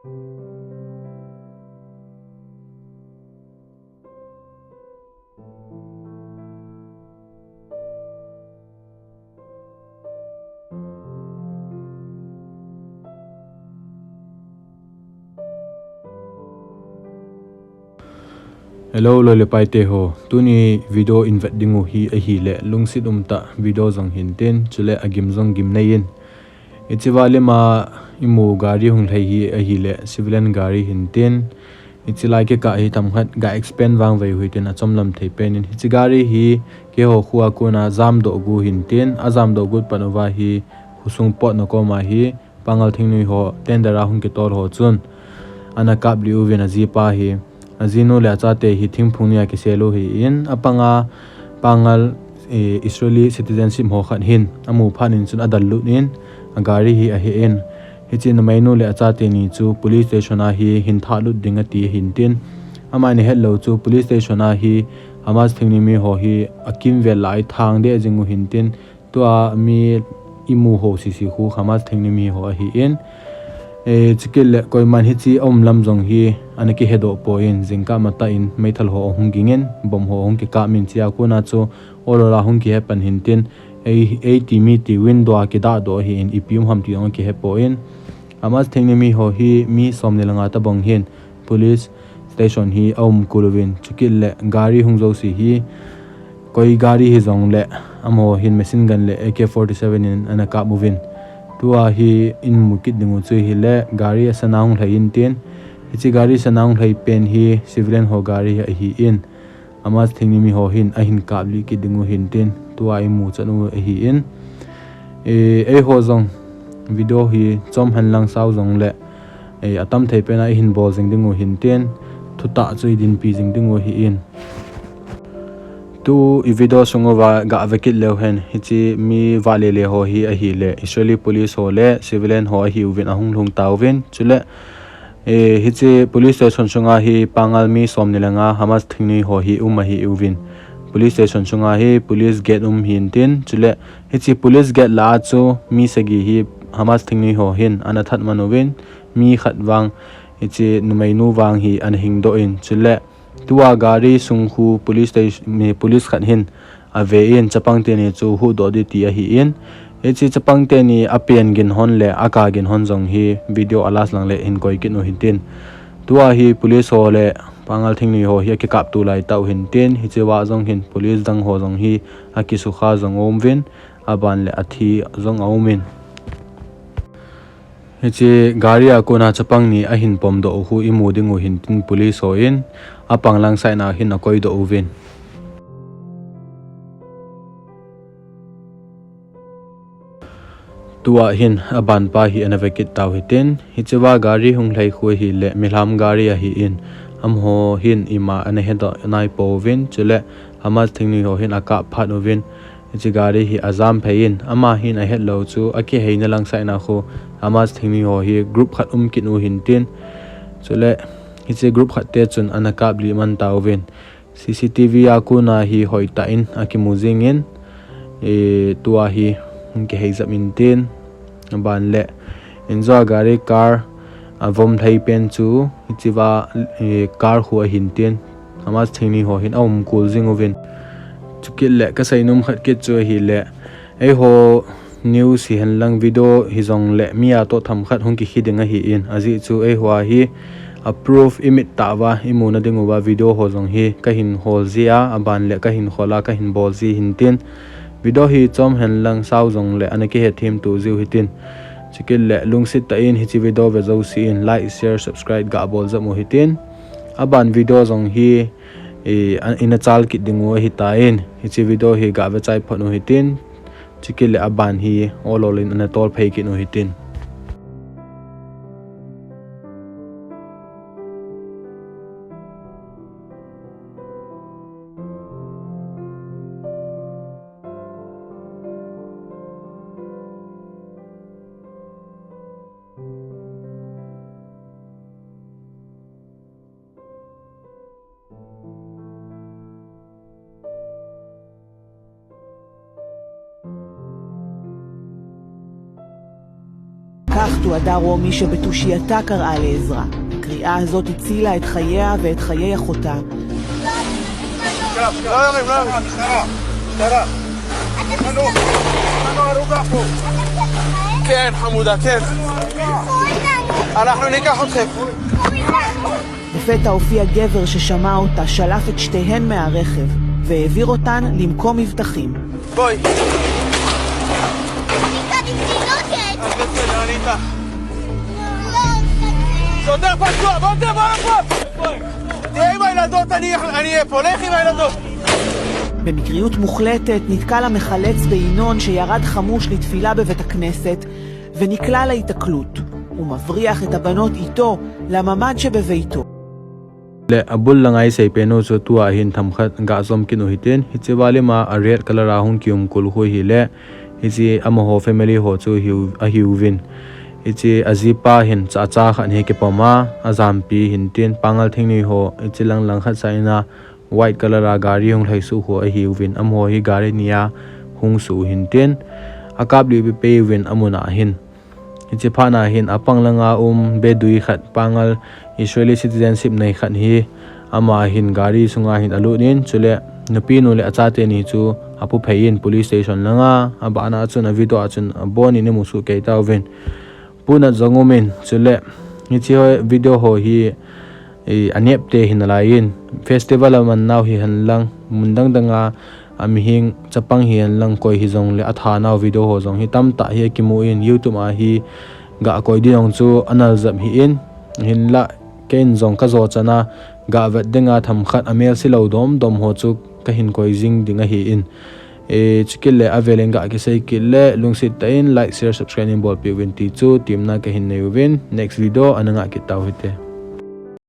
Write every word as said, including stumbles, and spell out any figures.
Hello, loi le pai te ho. Tuni video in vet ding u hi ahile, lungset umtah video jong hin tin, chule agim jong gim nei in. Hiche va lima imu gari hung lhai hi ahile, civilian gari hin tin. Hiche lai kikah hi themkhat ga explain vangvei u hitin, achomlam thei pen in. Hiche gari hi keiho khoa kona jamdoh gu hin tin, ajamdoh gu pat uva hi khosung potna koma hi Pangal Thingnoi ho tender a hung kitol ho chun ana kaplih uvin, ajipa hi, ajinu le achate hi thingphung nia kisel u ahin, apanga Pangal, eh, Israeli citizenship ho khat hin amu phat in chun adallut in, agari hi ahe in. Hiche numeinu le achate ni chu police station a hi hin thahlut ding ati hin tin. Amani hetlou chu police station a hi Hamas thingnoi mi ho hi akimvel lai thang deh jing u hin tin. Tua mi imu ho sisi khu Hamas thingnoi mi ho ahin. Eh, chukit le koiman hiche aum lam jong hi ana kihedoh poi, jingkah matah in meithal ho ahung ging in, bomb ho ahung kikap in, hichea kona chu ol ol a hung kihe pan hin tin, ei, eiti mi ti window a kidahdoh ahin, ipi um ham ti jong akihe poi. Hamas thingnoi mi ho hi mi somni le nga tobang hin police station hi aum kul uvin, chukit le gari hung jouse hi, koi gari hijongle amaho hin machine gun le A K forty-seven in ana kap uvin. Tua hi in mu kit ding u chu hile, gari asana hung lhai in tin. Hiche gari sana hung lhai pen hi civilian ho gari ahin, Hamas thingnoi mi ho hin ahin kaplih kit ding u hin tin, tua imu chan u ahin. Eh, eiho jong video hi chom henlang sao jongle, eh, atam thei pen a ihin bol jing ding u hin tin, thutah chu idinpi jing ding u ahin. Tu i video sung uva ga ve kit leu hen, hiche mi vahle le ho hi ahile, Israeli police ho le civilian ho ahiuvin, ahung lhung tauvin, chule, eh, hiche police station sunga hi Pangal mi somni le nga Hamas thingnoi ho hi um ahiuvin. Police station sunga hi police gate um hin tin, chule hiche police gate lah a chu mi sagi hi Hamas thingnoi ho hin ana that man uvin, mi khat vang, hiche numeinu vang hi ana hingdoh in, chule tua gari sung khu police station, mi police khat hin ave in, chapang teni chu huhdoh ding ti ahin. Hiche chapang teni apen gin hon le aka gin hon jong hi video a last lang le hin koi kit u hin tin. Tua hi police ho le Pangal thingnoi ho hi akikap tu lai tah u hin tin, hiche va jong hin police dang ho jong hi akisukha jong aum uvin, aban le athi jong aum in. Hiche gari a kona chapang ni ahin pomdoh u khu imu ding u hin tin, police ho in apang lang side na hin akoidoh uvin. Tua hin aban pa hi ana ve kit tau hitin, hiche va gari hung lhai khu hile milham gari ahin, amaho hin ima ana hedoh nai pouvin, chule Hamas thingnoi ho hin akap phat uvin, hiche gari hi ajam phei in, ama hin ahetlou chu akiheina lang side na khu Hamas thingnoi ho hi group khat um kit u hin tin, chule hiche group khat te chun ana kaplih man tauvin. C C T V a kona hi hoitah in akimu jing in, eh, tua hi hung kihei jep in tin, aban le, injo a gari car avom lhai pen chu hiche va, eh, car khu ahin tin, Hamas thingnoi ho hin aum kul jing uvin. Chukit le kasei nom khat kit chu ahile, eiho news hihen lang video hijongle mi a toh themkhat hung kikhi ding ahin, ajeh chu eiho a hi a proof imit tah uva imuna ding uva video ho jong hi kahin hol ji a, aban le kahin khol a, kahin bol ji hin tin. Video hi chom hen lang sao jongle ana kihethem to jiu hitin. Chukit le lungset tah in hiche video ve jouse in like, share, subscribe ga bol jep u hitin. Aban video jong hi, eh, ina chal kit ding u ahitan, hiche video hi ga ve chai phot u hitin. Chukit le aban hi ol ol in ana tol phei kit u hitin. תועדה רומי שבתושייתה קראה לעזרה. הקריאה הזאת הצילה את חייה ואת חיי אחותה. לא יורים, לא יורים. משטרה, משטרה. יש לנו, יש לנו הרוגה פה. כן, חמודה, כן. אנחנו ניקח אתכם. לפתע הופיע גבר ששמע אותה, שלף את שתיהן מהרכב והעביר אותן למקום מבטחים. בואי. אני כאן עם תינוקת! אז בסדר, אני איתך. לא, שוטר פצוע, בוא נדבר פה! תהיה עם הילדות, אני אני אהיה פה, לך עם הילדות! במקריות מוחלטת נתקל המחלץ בינון שירד חמוש לתפילה בבית הכנסת ונקלע להיתקלות. הוא מבריח את הבנות איתו לממ"ד שבביתו. Le abul langa isei penu chu tua hin themkhat gah zom kit u hitin, hiche valima a red color a hung kium kul khu hile, hiche amaho family ho chu ahiuvin. Hiche ajipa hin cha cha khat hi kipom a, ajampi hin tin, Pangal Thingnoi ho hiche lang lang khat sa ina white color a gari hung lhaisuh khu ahiuvin, amaho hi gari nia hung suh u hin tin, akap liu pei pei uvin amun a hin. Hiche phat na hin apang langa um bedui khat, Pangal Israeli citizenship nei khat hi, ama hin gari sunga hin alut in, chule nupi nu le achate ni chu apuphei in police station langa, abana chun a video a chun abon in imusuh kei tauvin. Punat jong umin, chule hiche ho video ho hi anepte hi nalaiyin, festival aman nau hihen lang, mun dang danga amihing chapang hihen lang, koi hijongle athanau video ho jong hi tamtah hi akimu in, YouTube a hi gah koi ding jong chu anal jep hi in, hinlah keiin jong kajo chana gah vet dinga themkhat amelse lou domdom ho chu kahin koi jing ding ahi in. Chukit le avelin gah kisei kit le lungset tah in like, share, subscribe in bolpeh uvin ti chu temna kahin nei uvin, next video ana ngah kit tau hite.